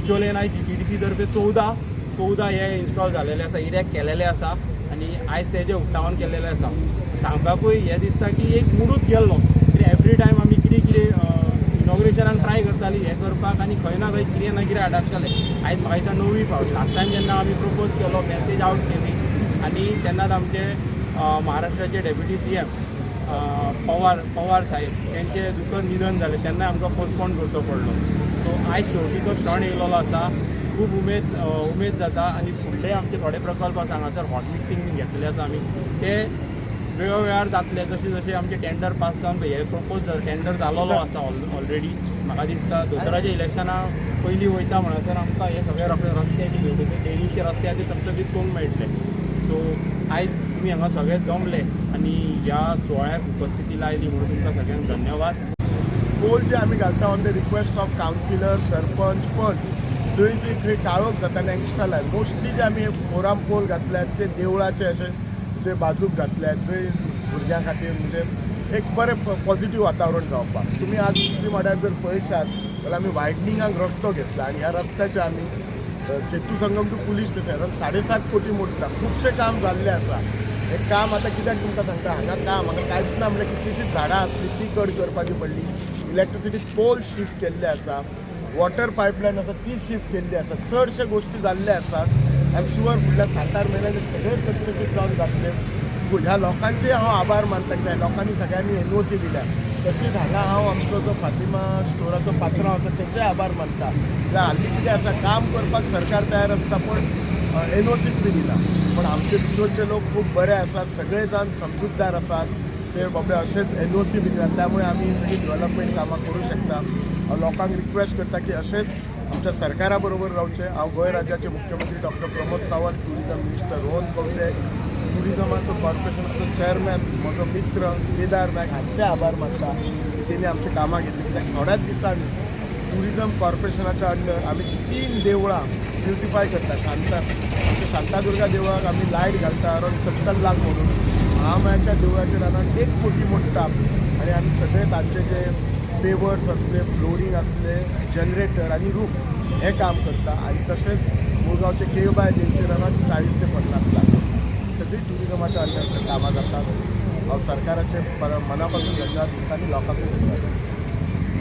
बिचोलेन आयज जीटीडीसी तर्फे 14 हे इन्स्टॉल जालेले आसा, इरेक्ट केलेले आसा आनी आयज तेजें उक्तावण केल्लेलें आसा. सांगपाकूय हें दिसता की एक मुडूच गेल्लो कित्याक एवरी टायम आमी कितें कितें इनॉग्रेशनाक ट्राय करताली हें करपाक आनी खंय ना खंय कितें ना कितें अडकतालें. आयज म्हाका दिसता णवी फावट. लास्ट टायम जेन्ना आमी प्रपोज केलो, मॅसेज आवट केली आनी तेन्नाच आमचे महाराष्ट्राचे डेप्युटी सीएम पवार पवार साहेब तेंचें दुखद निधन जालें, तेन्ना आमकां पोस्टपोन करचो पडलो. सो आयज शेवटी तो क्षण येयलेलो आसा. खूब उमेद जाता आनी फुडले आमचे थोडे प्रकल्प आसा, हांगासर हॉट मिक्सिंग बीन घेतलेले आसा आमी, ते वेळोवेळार जातले जशे जशे आमचे टेंडर पास जावन हे प्रपोज टेंडर जालोलो आसा ऑलरेडी. म्हाका दिसता दोतोराच्या इलेक्शना पयलीं वयता म्हणसर आमकां हे सगळे रस्ते बी डेलीचे रस्ते आसा ते चकचकीत करूंक मेळटले. सो आयज तुमी हांगा सगळे जमले आनी ह्या सुवाळ्याक उपस्थिती लायली म्हणून तुमकां सगळ्यांक धन्यवाद. पोल जे आमी घालता on the request of councillor, sarpanch, पंच, जंय जंय खंय काळोख जाता आनी एक्स्ट्रा लायट. मोस्टली जे आमी फोराम पोल घातल्यात, जे देवळाचे अशे जे बाजूक घातल्यात, जंय भुरग्यां खातीर म्हणजे एक बरें पॉझिटीव वातावरण जावपाक. तुमी आज मुस्लीम वाड्यार जर पळयशात जाल्यार आमी वायडनिंगाक रस्तो घेतला आनी ह्या रस्त्याचे आमी सेतू संगम टू पुलीस स्टेशन around 7.5 कोटी मोडटा. खुबशें काम जाल्लें आसा. हें काम आतां कित्याक तुमकां सांगता, हांगा काम हांगा कांयच ना म्हणल्यार कितलीशींच झाडां आसली, ती कट करपाची पडली. इलेक्ट्रिसिटी पोल शिफ्ट केल्ले आसा, वॉटर पायपलायन आसा ती शिफ्ट केल्ली आसा. चडशे गोश्टी जाल्ले आसात. I am sure फुडल्या 7-8 म्हयन्यांनी सगळें चकचकीत जावन जातलें. ह्या लोकांचे हांव आभार मानता कित्याक लोकांनी सगळ्यांनी एनओसी दिल्या. तशीच हांगा हांव आमचो जो फातिमा स्टोराचो पात्रांव आसा तेचेय आभार मानता कित्याक हाल्ली कितें आसा, काम करपाक सरकार तयार आसता पण एनओसीच बी दिना. पण आमचे बिचोलचे लोक खूब बरे आसात, सगळे जाण समजूतदार आसात. ते बाबडे अशेच एनओसी बी दितात, त्यामुळे आमी ही सगळी डेव्हलपमेंट कामां करूं शकता. हांव लोकांक रिक्वेस्ट करता की अशेंच आमच्या सरकारा बरोबर रावचें. हांव गोंय राज्याचे मुख्यमंत्री doctor Pramod Sawant, tourism minister Rohan Khaunte, टुरिझमाचो कॉर्पोरेशनाचो चेअरमॅन म्हजो मित्र केदार नायक हांचे आभार मानता की तेणी आमची कामां घेतली. कित्याक थोड्याच दिसांनी टुरिझम कॉर्पोरेशनाच्या अंडर आमी तीन देवळां ब्युटिफाय करता. आमच्या शांतादुर्गा देवळाक आमी लायट घालता अरावंड 70 लाख म्हणून. महामायाच्या देवळाचेर अरावंड 1 कोटी मोडटा आनी आमी सगळे तांचे जे पेवर्स आसले, फ्लोरींग आसले, जनरेटर आनी रूफ हें काम करता. आनी तशेंच मुळगांवचे केळबाय देवचेर अरावंड 40 ते 50 लाख. सगळी टुरिझमाच्या अंडर कामां जातात. हांव सरकाराचे मना पासून धन्यवाद दिता आनी लोकांकूय धन्यवाद दिता.